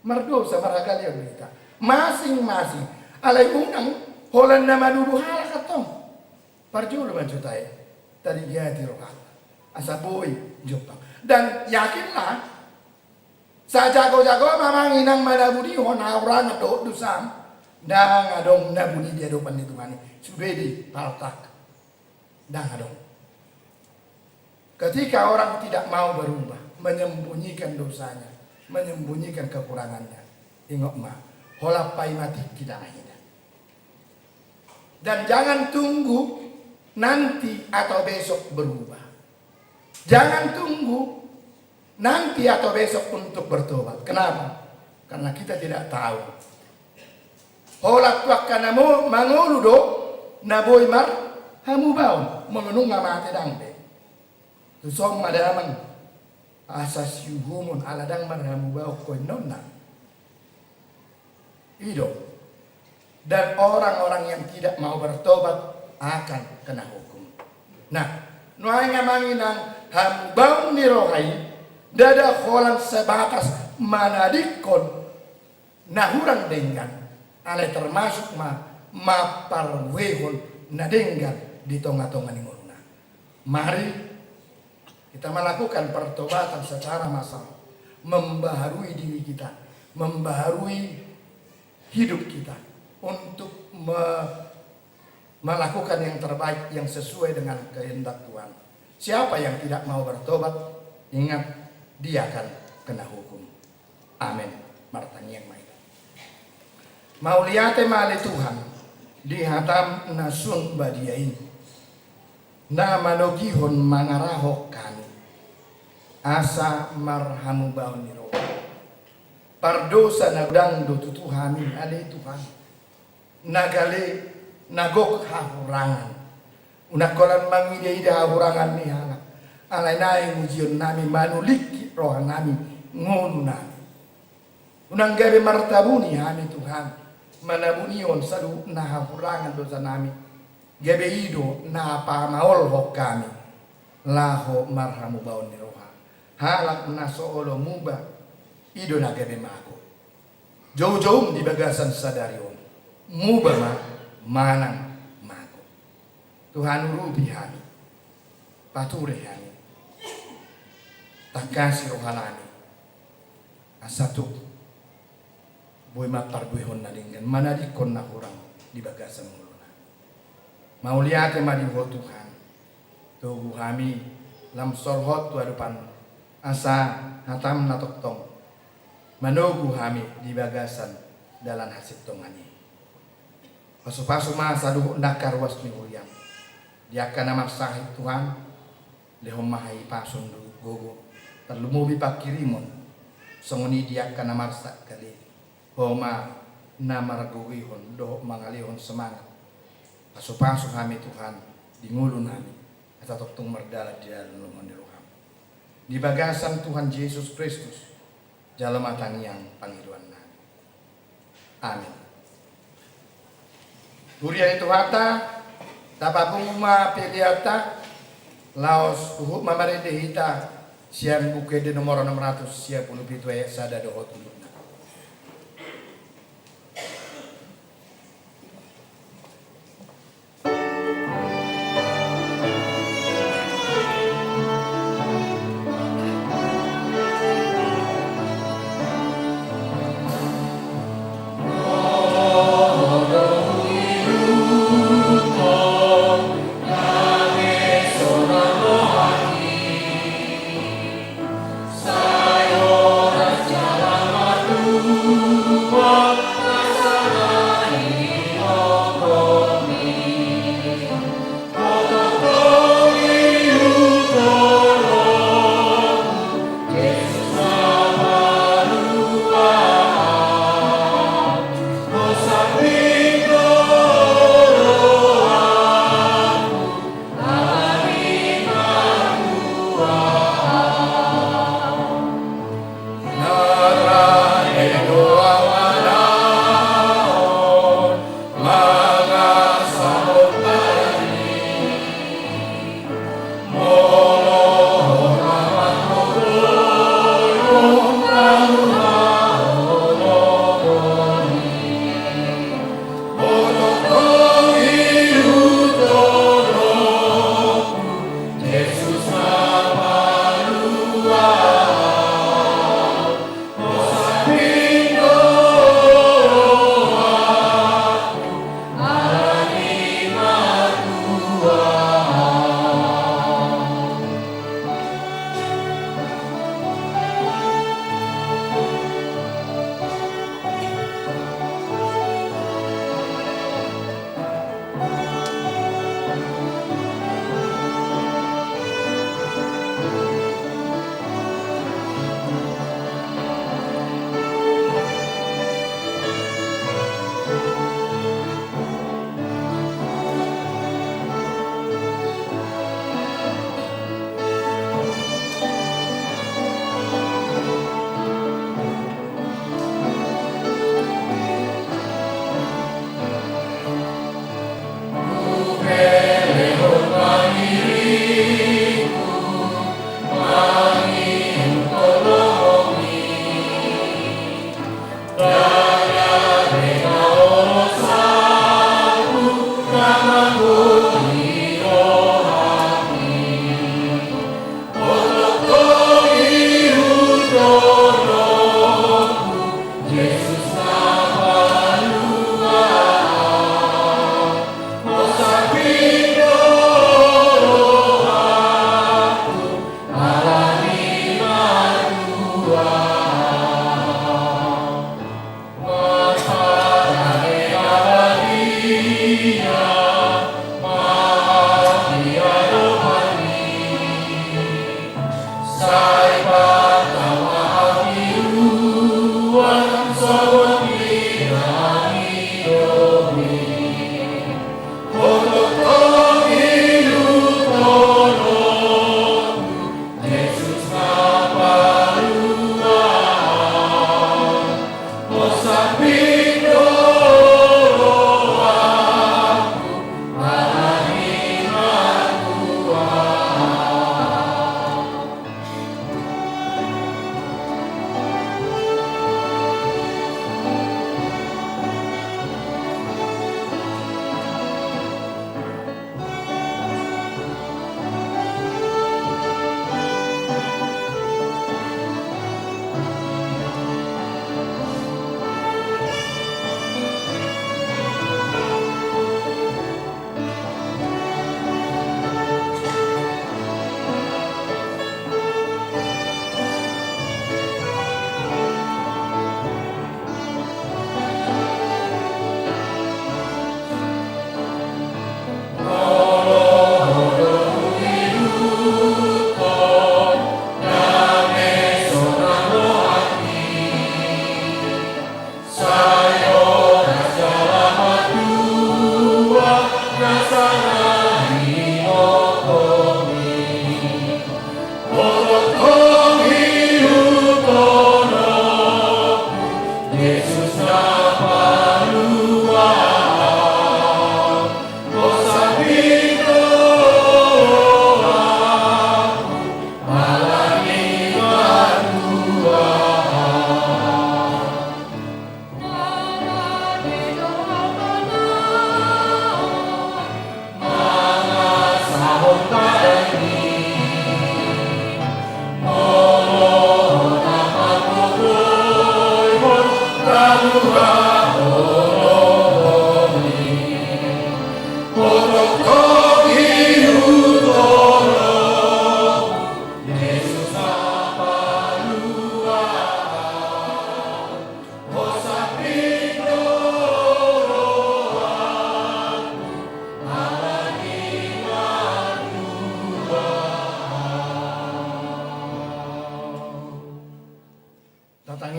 Mardosa, marhagaleon do hita. Masing-masing. Alai unang holan na manudu halak antong. Parjolo ma jo tahe, tarigati rohanta. Asa boi jompang. Dan yakinlah, sajago-jago ma amang inang manabunihon hahurangan dohot dosam, ndang adong na buni di adopan ni Tuhan i. Sude do i, paltak. Ndang adong. Ketika orang tidak mau berubah, menyembunyikan dosanya, menyembunyikan kekurangannya, ingot ma, holan paima tingki na hina. Dan jangan tunggu nanti atau besok berubah. Jangan tunggu nanti atau besok untuk bertobat. Kenapa? Karena kita tidak tahu. Holan tu angka na mo-, mangolu do na boi marhamubaon, molo nunga mate ndang be. Tuson ma damang, asa siuhumon ala ndang marhamubaon ho inonna. I do. Dan orang-orang yang tidak mau bertobat akan kena hukum. Nah, nuaeng amang inang, hamubaon ni roha i ndada holan sebatas manadingkon na hurang denggan, alai termasuk ma mamparbuehon na denggan di tonga-tonga ni ngoluna. Mari kita melakukan pertobatan secara massal, membaharui diri kita, membaharui hidup kita untuk me-, melakukan yang terbaik, yang sesuai dengan kehendak Tuhan. Siapa yang tidak mau bertobat, ingat, dia akan kena hukum. Amen. Martangiang ma hita. Mauliate ma ale Tuhan, di hatam na sun badia i, na manogihon mangarahon hami, asa marhamubaon ni roha. Pardosa na godang do tutu hami, ale Tuhan. Na gale, na gok hahurangan. Unang holan mangida-ida hahurangan ni halak. Alai naeng ujionnami, manulingkit rohanami, ngolunami. Unang gabe martabuni hami, Tuhan, manabunihon saluhutna hahurangan dosanami. Gabe i do na pamaolhon hami laho marhamubaon ni roha. Halak na so olo muba, i do na gabe mago. Joujoum di bagasan sadari on, muba ma manang mago. Tuhan, urupi hami, pature hami, tangkasi rohanami, asa tuk boi ma parbuehon na denggan, manadingkon na hurang di bagasan ngolunami. Mauliate ma di Ho Tuhan. Togu hami lam solhot tu adopanMu, asa hatam na tongtong manogu hami di bagasan dalan hasintongan i. Pasupasu ma saluhut angka ruas ni huriaM. Di angka na marsahit, Tuhan, lehon ma hahipason dohot gogo, tarlumobi pangkirimon, songon i di angka na marsak gale. Ho ma na margogoihon dohot mangalehon semangat. Pasupasu hami, Tuhan, di ngolunami, asa tongtong mardalan di dalan lomo ni rohaM. Di bagasan Tuhan Jesus Kristus, jalo ma tangiang pangidoannami. Amin. Huria ni Tuhanta, tapapungu ma peleanta, laos huhut ma marende hita sian Buku Ende nomor onom ratus sia pulu pitu ayat sada dohot undukna.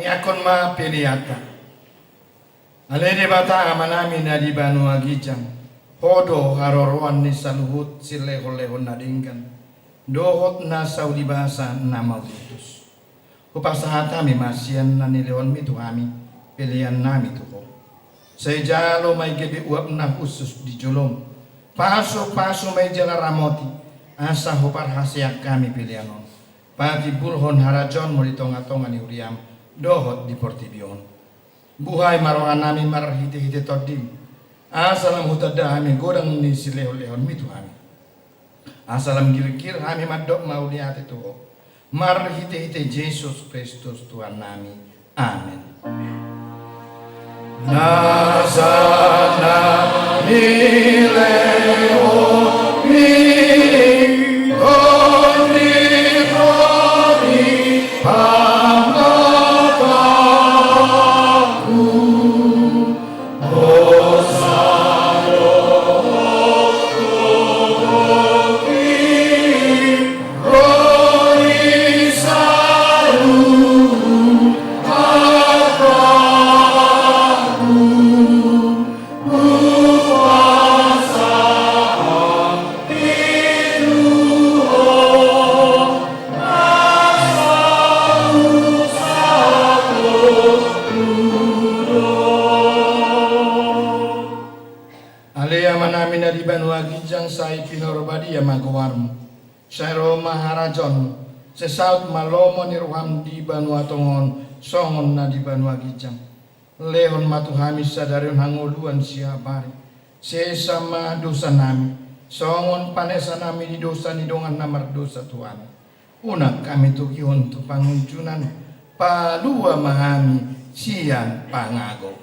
Tangiangkon ma peleanta. Ale Debata Amanami na di banua ginjang, Ho do haroroan ni saluhut silehonlehon na denggan dohot na saulibasa na mauliutus. Hupasahat hami ma sian na nilehonmi tu hami peleannami tu Ho. Sai jalo ma i gabe uap na hushus di jolom. Pasupasu ma i jala ramoti, asa huparhaseang hami pelean on patimbulhon harajaonmu di tongatonga ni huriam dohot di portibi on. Buhai ma rohanami marhitehite Tondim, asa lam hutanda hami godang ni silehonlehonmi tu hami, asa lam girgir hami mandok mauliate tu Ho, marhitehite Jesus Kristus Tuhannami. Amen. Nasa na nilehonmi, Tondim, Tondim, Amang Tuhanku. Ale Amanami na di banua ginjang, sai pinarbadia ma goarmu. Sai ro ma harajaonmu. Sai saut ma lomo ni roham di banua tonga on songon na di banua ginjang. Lehon ma tu hami sadari on hangoluan siapari. Sesa ma dosanami, songon panesanami di dosa ni dongan na mardosa tu hami. Unang hami togihon tu pangunjunan, palua ma hami sian pangago.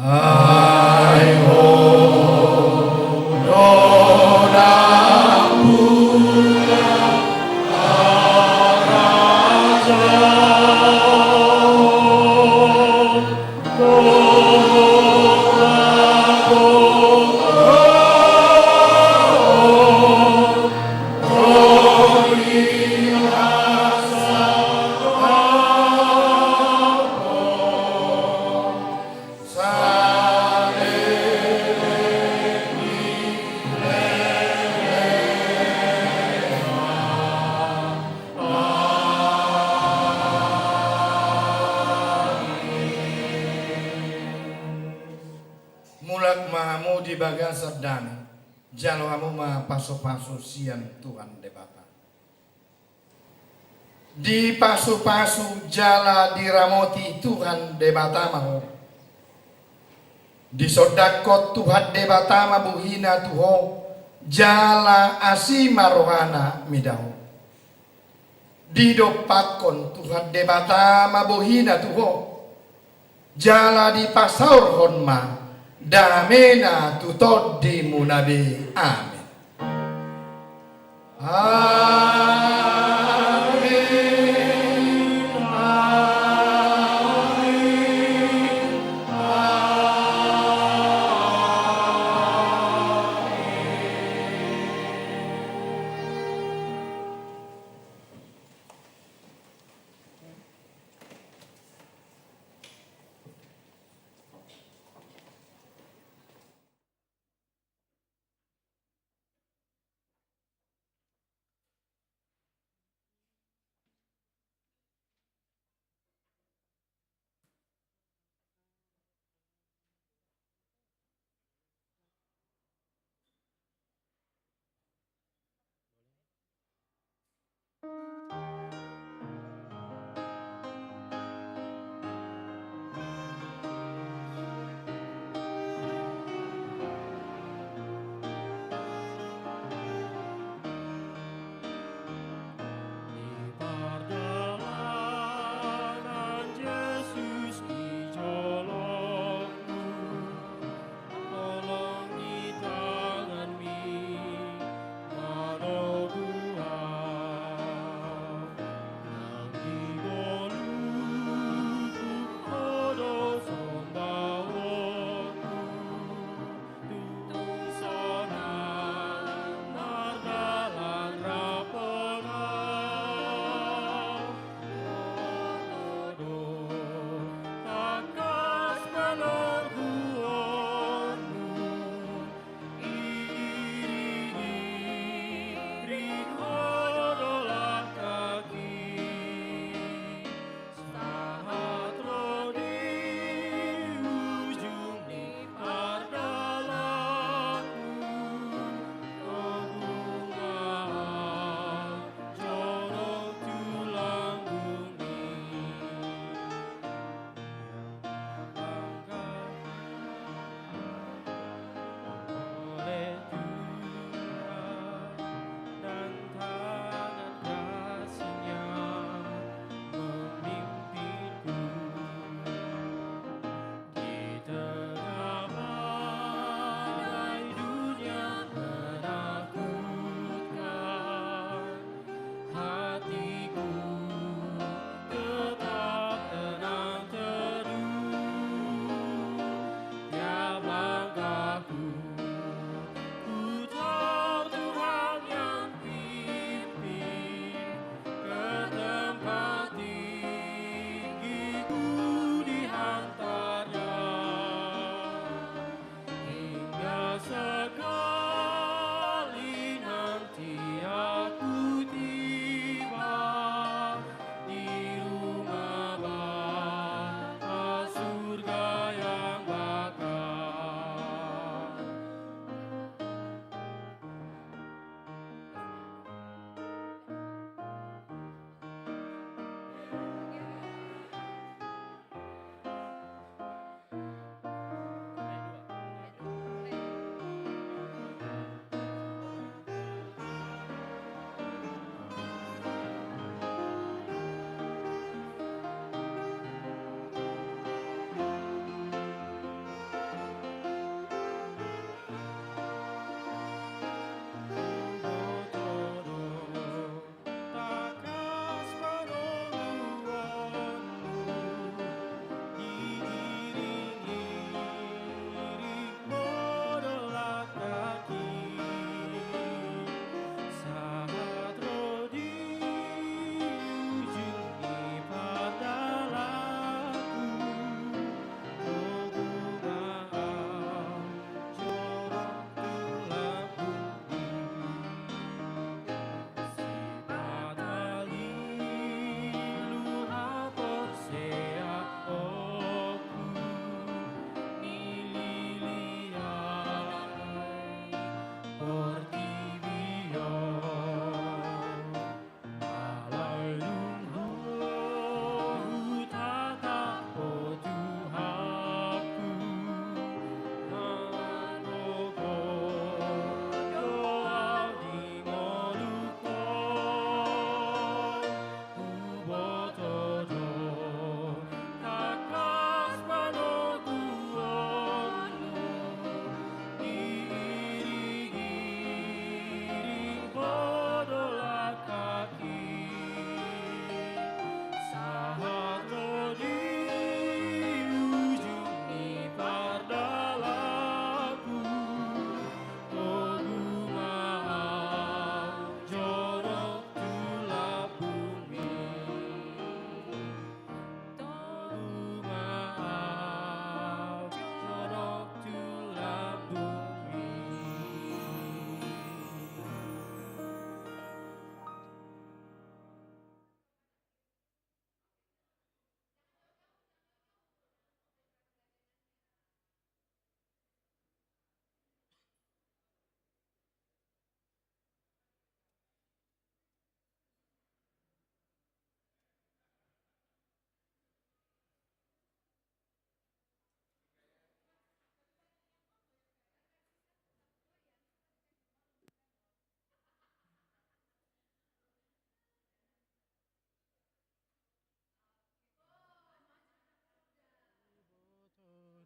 Ai Ho do nampuna harajaon. Mulak ma hamu di bagasan dame, jalo hamu ma pasupasu sian Tuhan Debata. Dipasupasu jala diramoti Tuhan Debata ma ho. Disondangkon Tuhan Debata ma bohina tu ho, jala asi ma rohana mida ho. Didompakkon Tuhan Debata ma bohina tu ho, jala dipasaorhon ma damena tu tondimuna be. Amen. Amen. Amen. Amen.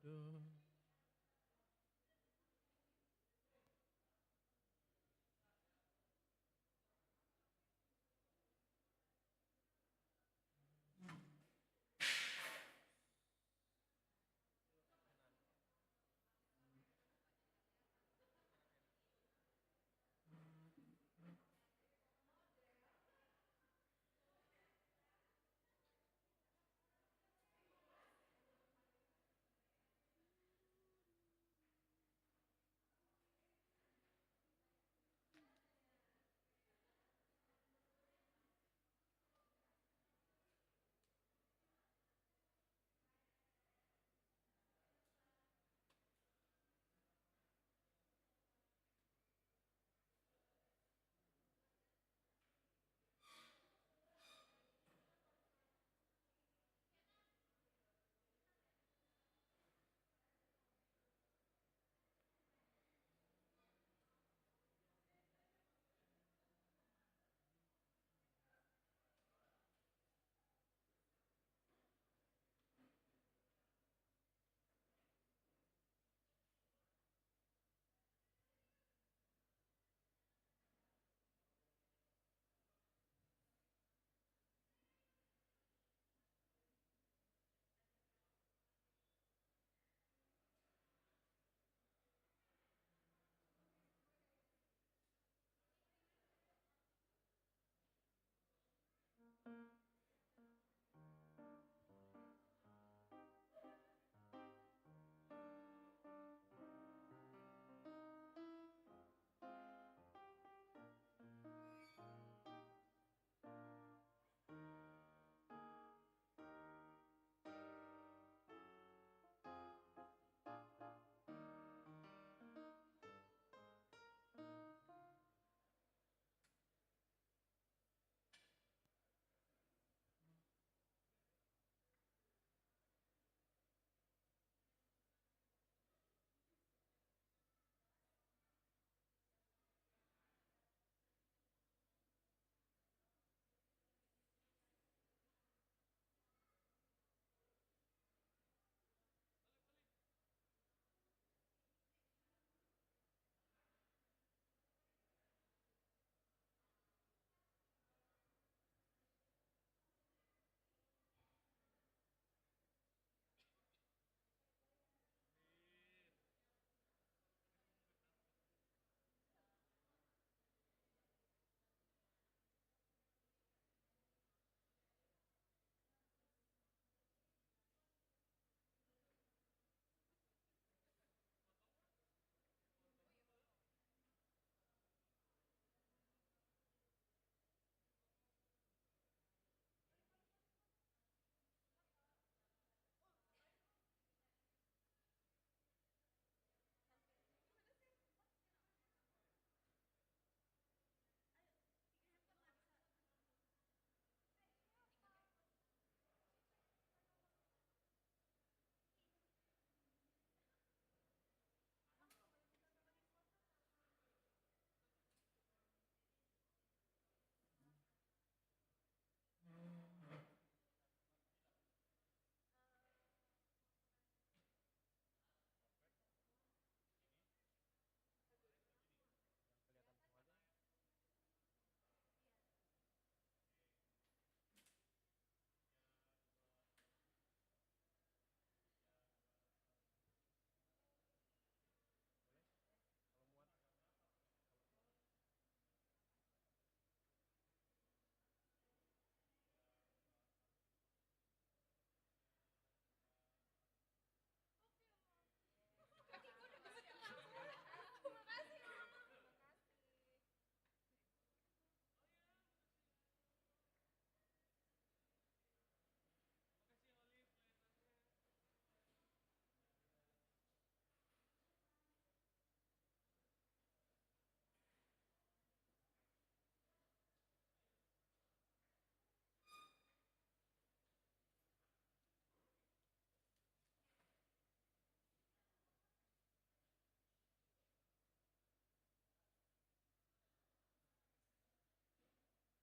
do.